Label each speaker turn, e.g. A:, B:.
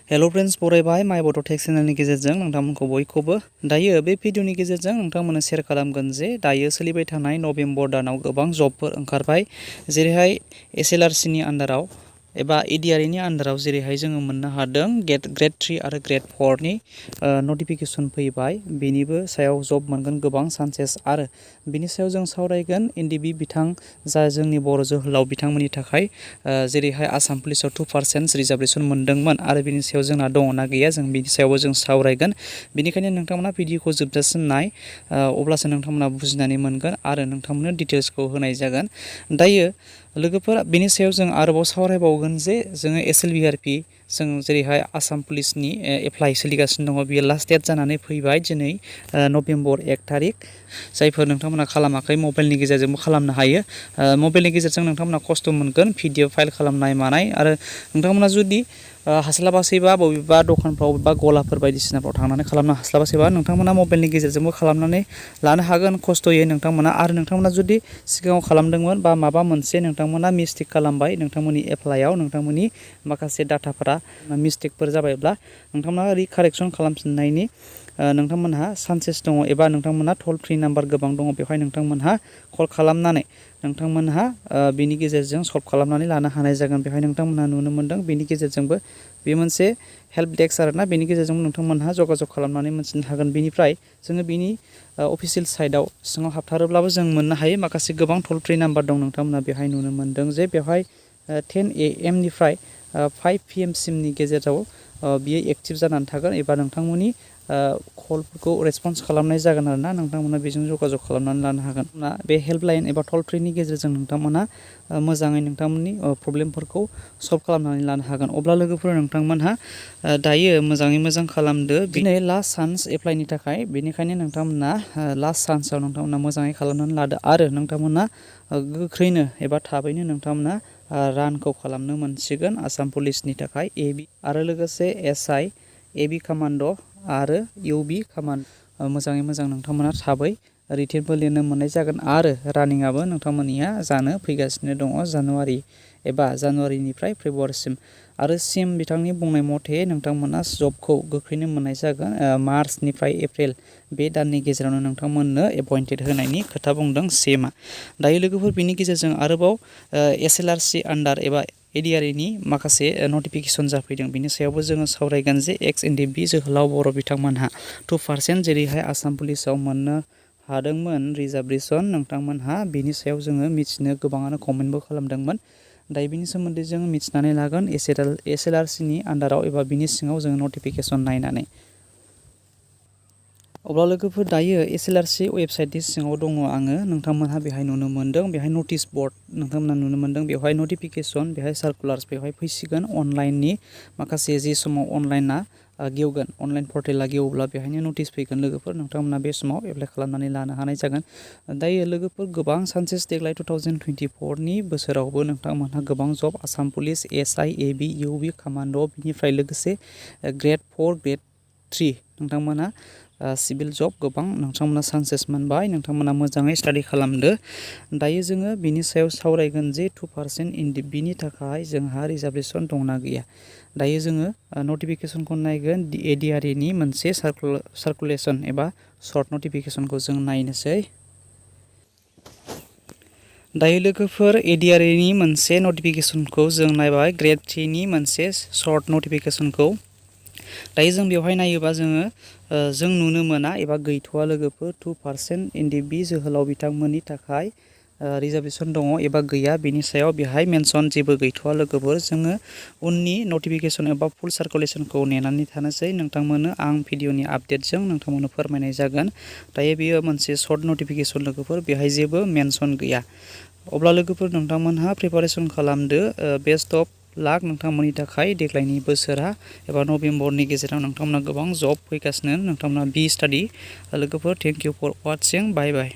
A: hello friends बरायबाय माय बड' tech चेनेलनि गेजेरजों नोंथांमोनखौ बयखौबो दायो बे भिडिअनि गेजेरजों नोंथांमोननो शेयार खालामगोन जे दायो सोलिबाय थानाय नभेम्बर दानाव गोबां जबफोर ओंखारबाय जेरैहाय एसएलआरसि नि आन्डाराव एबा ADRE नि आन्डाराव जेरैहाय जोङो मोननो हादों ग्रेड 3 आरो ग्रेड 4 नि नटिफिकेसन फैबाय बेनिबो सायाव जब मोनगोन गोबां चान्सेस आरो बिनि सायाव जों सावरायगोन एनडिबि बिथां जा जोंनि बर' जोहोलाव बिथांमोननि थाखाय जेरैहाय आसाम पुलिसाव 2% रिजार्भेसन मोनदोंमोन आरो बिनि सायाव जोंना दङना गैया जों बिनि सायावबो जों सावरायगोन बेनिखायनो नोंथांमोना भिडिअखौ जोबजासिम नाय अब्लासो नोंथांमोना बुजिनानै मोनगोन आरो नोंथांमोननो डिटेल्सखौ होनाय जागोन दायो लोगोफोर बिनि सायाव जों आरोबाव सावरायबावगोन जे जोङो SLVRP जों जेरैहाय आसाम पुलिसनि एप्लाइ सोलिगासिनो दङ बियो लास्ट डेट जानानै फैबाय दिनै नभेम्बर 1 थारिख जायफोर नोंथांमोना खालामाखै मबाइलनि गेजेरजोंबो खालामनो हायो मबाइलनि गेजेरजों नोंथांमोना खस्थ' मोनगोन PDF फाइल खालामनाय मानाय आरो नोंथांमोना जुदि हास्लाबासैबा बबेबा दखानफ्राव बा गलाफोर बायदिसिनाफ्राव थांनानै खालामनो हास्लाबासैबा नोंथांमोना मबाइलनि गेजेरजोंबो खालामनानै लानो हागोन खस्थ'यै नोंथांमोना आरो नोंथांमोना जुदि सिगाङाव खालामदोंमोन बा माबा मोनसे नोंथांमोना मिस्टेक खालामबाय नोंथांमोननि एप्लाइआव नोंथांमोननि माखासे डाटाफोरा मिस्टेकफोर जाबायब्ला नोंथांमोना रिकारेक्सन खालामफिननायनि नोंथांमोनहा चान्सेस दङ एबा नोंथांमोनहा टल फ्रि नाम्बार गोबां दङ बेवहाय नोंथांमोनहा कल खालामनानै नोंथांमोनहा बिनि गेजेरजों सल्भ खालामनानै लानो हानाय जागोन बेवहाय नोंथांमोनहा नुनो मोनदों बेनि गेजेरजोंबो बे मोनसे हेल्प डेस्क आरोना बेनि गेजेरजों नोंथांमोनहा जगाजग खालामनानै मोनथिनो हागोन बेनिफ्राय जोङो बिनि अफिसियेल साइटआव सिङाव हाबथारोब्लाबो जों मोननो हायो माखासे गोबां टल फ्रि नाम्बार दं नोंथांमोनहा बेवहाय नुनो मोनदों जे बेवहाय 10 AM निफ्राय 5 PM सिमनि गेजेराव बियो एक्टिभ जानानै थागोन एबा नोंथांमोननि कलफोरखौ रेसपन्स खालामनाय जागोन आरोना नोंथांमोना बेजों जगाजग खालामनानै लानो हागोन बे हेल्पलाइन एबा टल फ्रिनि गेजेरजों नोंथांमोना मोजाङै नोंथांमोननि प्रब्लेमफोरखौ सल्भ खालामनानै लानो हागोन अब्ला लोगोफोर नोंथांमोनहा दायो मोजाङै मोजां खालामदो दिनै लास्ट चान्स एप्लाइनि थाखाय बेनिखायनो नोंथांमोना लास्ट चान्सआव नोंथांमोना मोजाङै खालामनानै लादो आरो नोंथांमोना गोख्रैनो एबा थाबैनो नोंथांमोना रानखौ खालामनो मोनसिगोन आसाम पुलिसनि थाखाय AB आरो लोगोसे SI AB कामान्ड' आरो UB कामान्ड मोजाङै मोजां नोंथांमोना थाबै रिटेनबो लिरनो मोननाय जागोन आरो रानिंआबो नोंथांमोननिया जानो फैगासिनो दङ जानुवारिनिफ्राय फेब्रुवारिसिम आरो सिम बिथांनि बुंनाय मथे नोंथांमोना जबखौ गोख्रैनो मोननाय जागोन मार्चनिफ्राय एप्रिल बे दाननि गेजेरावनो नोंथांमोननो एपइन्टेड होनायनि खोथा बुंदों सिमआ दायो लोगोफोर बिनि गेजेरजों आरोबाव SLRC आन्डार एबा ADRE नि माखासे नटिफिकेसन जाफैदों बिनि सायावबो जोङो सावरायगोन जे एनडिबि जोहोलाव बर' बिथांमोनहा 2% जेरैहाय आसाम पुलिसाव मोननो हादोंमोन रिजार्भेसन नोंथांमोनहा बिनि सायाव जोङो मिथिनो गोबाङानो कमेन्टबो खालामदोंमोन दायो बिनि सोमोन्दै जोङो मिथिनानै लागोन SLRC नि आन्डाराव एबा बिनि सिङाव जोङो नटिफिकेसन नायनानै अब्ला लोगोफोर दायो SLRC वेबसाइटनि सिङाव दङ आङो नोंथांमोनहा बेहाय नुनो मोनदों बेहाय नटिस बर्ड नोंथांमोनहा नुनो मोनदों बेवहाय नटिफिकेसन बेहाय सार्कुलार्स बेवहाय फैसिगोन अनलाइननि माखासे जि समाव अनलाइना गेवगोन अनलाइन पर्टेला गेवोब्ला बेहायनो नटिस फैगोन लोगोफोर नोंथांमोना बे समाव एप्लाइ खालामनानै लानो हानाय जागोन दायो लोगोफोर गोबां चान्सेस देग्लाय 2024 नि बोसोरावबो नोंथांमोनहा गोबां job Assam police SI AB UB commando' बिनिफ्राय लोगोसे ग्रेड 4 ग्रेड 3 नोंथांमोना सिभिल जब गोबां नोंथांमोना चान्सेस मोनबाय नोंथांमोना मोजाङै स्टाडि खालामदो दायो जोङो बिनि सायाव सावरायगोन जे 2% एनडिबिनि थाखाय जोंहा रिजार्भेसन दंना गैया दायो जोङो नटिफिकेसनखौ नायगोन ADRE नि मोनसे सार्कुलेसन एबा सर्ट नटिफिकेसनखौ जों नायनोसै दायो लोगोफोर ADRE नि मोनसे नटिफिकेसनखौ जों नायबाय ग्रेड 3 नि मोनसे सर्ट नटिफिकेसनखौ दायो जों बेवहाय नायोबा जों नुनो मोना एबा गैथ'वा लोगोफोर 2% एनडिबि जोहोलाव बिथांमोननि थाखाय रिजार्भेसन दङ एबा गैया बेनि सायाव बेहाय मेनसन जेबो गैथ'वा लोगोफोर जोङो उननि नटिफिकेसन एबा फुल सार्कुलेसनखौ नेनानै थानोसै नोंथांमोननो आं भिडिअनि आपडेटजों नोंथांमोननो फोरमायनाय जागोन दायो बेयो मोनसे सर्ट नटिफिकेसन लोगोफोर बेहाय जेबो मेनसन गैया अब्ला लोगोफोर नोंथांमोनहा प्रिपारेसन खालामदो बेस्ट अफ लाक नोंथांमोननि थाखाय देग्लायनि बोसोरा एबा नभेम्बरनि गेजेराव नोंथांमोना गोबां जब फैगासिनो नोंथांमोना बी स्टाडि लोगोफोर thank you for watching bye bye